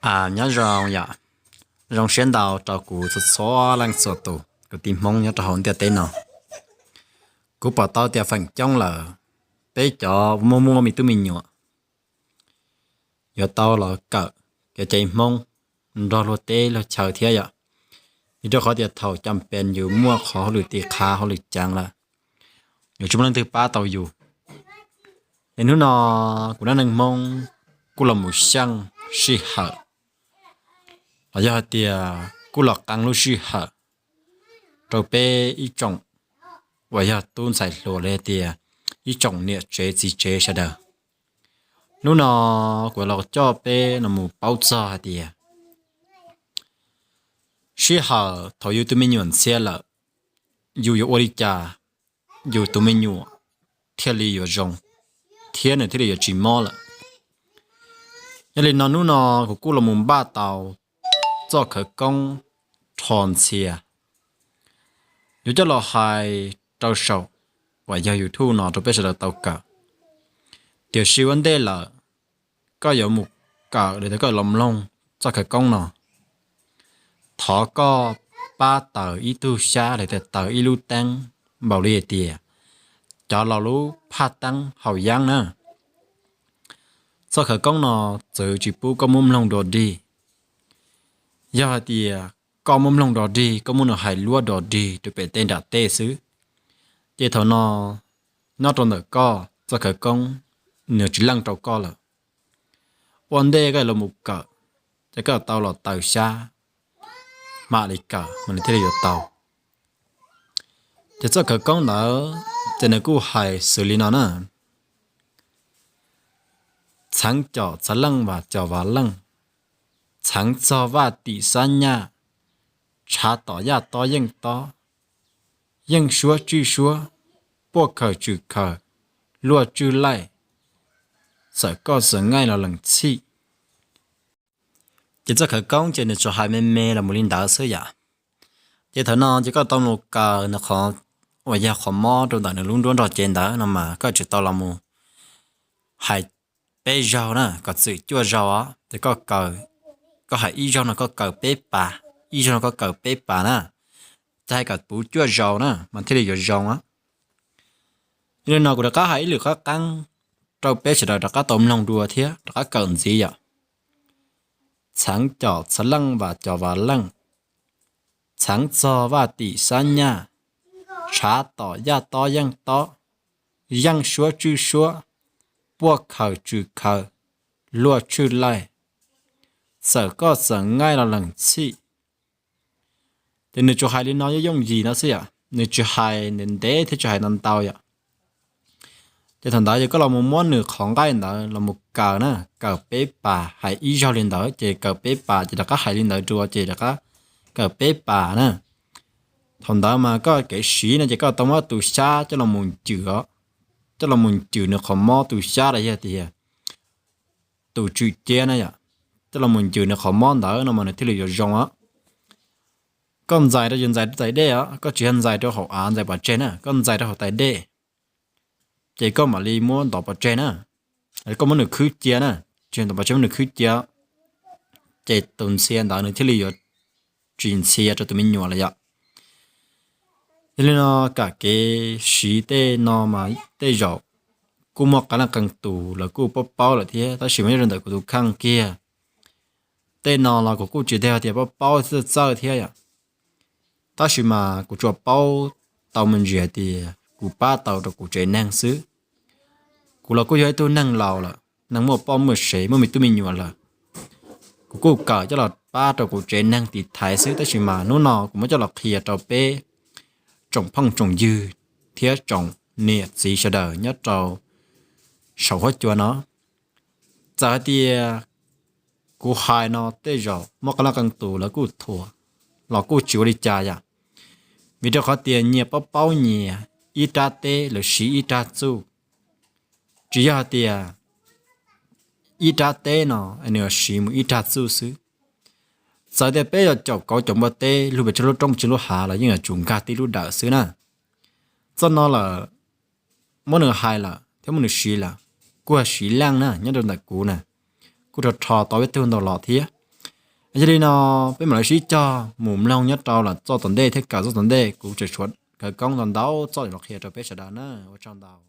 Nyob zoo yom, zoo siab ntau rau kuv txhua txhua leej txhua tus kwv tij Hmoob nyob rau hauv ntiaj teb no. Kuv pom tau tias feem coob lawm, peb cov muaj muaj me tub me nyuam yuav tau los kawm kev cai Hmoob nrog luag teb luag chaw thiab yom. Vim rau qhov tias thaum cam pes yus muaj qhov hauj lwm tiv qhav hauj lwm ceev lawm, yuav tsis muaj leej twg pab tau yus. Es hnub no kuv dab neeg Hmoob kuj los mus xyeej sij hawm, los yog hais tias kuj los qee lub sij hawm rau peb ib tsoom uas yog tub ntxhais hluas los yog tias ib tsoom niam tsev txiv tsev sawv daws. Hnub no kuv los coj peb los mus paub txog hais tias sij hawm thaum yus tus me nyuam ntxhias lawm, yus yuav ua li cas yus tus me nyuam thiaj li yuav zoo thiab nws thiaj li yuav tsis mob lawm. Yog li no hnub no kuv kuj los mus npaj tau txoj khawv koob rho ntxhias, yuav coj los hais rau saum uas yog YouTube no rau peb sawv daws tau kawm. Tiam sis ua ntej lawm koj yuav mus kawm los tias koj los mloog txoj khawv koob no, thov koj pab taws ib tug xyab los tias taws ib lub teeb npaum li hais tias cov laus lub phaj teeb haus yeeb na. Txoj khawv koob no txwv tsis pub koj muab mloog dua dig. Yog hais tias koj muab mloog dog dig, koj muab nws hais luab dog dig rau pem tej nram tej xwb, ces thaum no nyob rau ntawm koj txoj khawv koob nws tsis leej rau koj lawm. Ua ntej koj los mus kawm, ces koj tau los taws xyab, mam li kawm mas nws thiaj li yuav tau. Ces txoj khawv koob ntawd ces nws kuj hais xws li no na: Txheev com txhawv leej vam com vam leej, txheev txog vaj tim xab nyaj, tshav tom yaj tob yeej tob, yeej suab tswj suab, puaj khaws tswm khaws, luaj tswj laij, txawm koj txawm nqaij los lees txhij. Ces txoj khawv koob ces nws tsuas hais me me los mus li ntawd xwb yom. Ces thaum no ces koj tau mus kaw nws qhov uas yog qhov mob rau ntawm nws lub nruab nrog cev ntawd no mas koj tsuas tau los mus hais peb zaug na, kom txwm cuaj zaug os. Ces koj kaw, koj hais ib zaug no koj kaw peb pas, ib zaug no koj kaw peb pas na, ces hais kom puv cuaj zaus na mas thiaj li yuav zoo. Yog li no kuv rov qab hais ib lwm qab qeeb rau peb sawv daws rov qab tau mloog dua thiab rov qab kawm ntxiv yom. Txheev com txhawv leej vam com vam leej, txheev txog vaj tim xab nyaj, tshav tom yaj tob yeej tob, yeej suab tswj suab, puaj khaws tswm khaws, luaj tswj laij, txawm koj txawm nqaij los lees txhij. Ces nws tsuas hais li no yooj yooj yim no xwb yom, nws tsis hais ntev ntev thiab tsis hais ntau ntau yom. Ces thaum ntawd ces koj los mus muab nws qhov nqaij ntawd los mus kaw na, kaw peb pas, hais ib zaug li ntawd ces kaw peb pas, ces rov qab hais li ntawd dua ces rov qab kaw peb pas na. Thaum ntawd mas koj kev siv no ces koj tau muab tus xyab coj los mus ncws, coj los mus ncws nws qhov mob tus xyab los yog tias tus tswm ciab na yom, coj los mus ncws nws qhov mob ntawd no mas nws thiaj li yuav zoo os. Koj ntxais rau yus ntxais rau tais dej os, koj tsis yog ntxais rau hauv av ntxais pov tseg na, koj ntxais rau hauv tais dej, ces koj mam li muab ntov pov tseg na, koj muab nws khwb cia na, tsis ntov pov tseg, muab nws khwb cia, ces tus ntxhia ntawd nws thiaj li yuav tsis ntxhia rau tus me nyuam lawm yom. Yog li no kam kev siv tej no mas tej zaum kuj muaj qee leej qee tus lawv kuj paub paub lawm thiab, tab sis mas nyob rau ntawm kuv tus kheej kiag, tej no los kuv kuj tsis tau hais tias paub paub txawj txawj thiab yom. Tab sis mas kuv tsuas paub tau me ntsis hais tias kuv pab tau rau kuv tsev neeg xwb. Kuv los kuj yog ib tug neeg laus lawm, neeg muaj poj muaj sev, muaj me tub me nyuam lawm. Kuv kuj kawm coj los pab rau kuv tsev neeg tiv thaiv xwb, tab sis mas hnub no kuv muab coj los qhia rau peb tsoom phooj tsoom ywg thiab tsoom niam txiv sawv daws nyob rau saum huab cua no. Txawm hais tias kuv hais no tej zaum muaj qee leej qee tus lawv kuj thuam los kuj tsis ua li cas yom, vim rau qhov tias nyias paub paub nyias, ib rab teb lawv siv ib rab txuj. Tsis yog hais tias ib rab teb no nws siv mus ib rab txuj xwb. Txawm tias peb yog caum kauv caum npua teb, lug pes tsawg lub roob tsawg lub hav los yeej yuav tsum nkag tib lub dawm xwb na. Txoj no lawm, muab nws hais lawm thiab muab nws siv lawm, kuj yog siv leej na, nyob rau ntawm kuv na, kuj rho rho tau ib tug ntau los thiab. Yog li no, peb mam li sib cog mus mloog nyob rau lawm txoj tom ntej thiab kawm txoj tom ntej, kuv tseem tshuav khawv koob ntau ntau txoj los qhia rau peb sawv daws na. Ua tsaug ntau.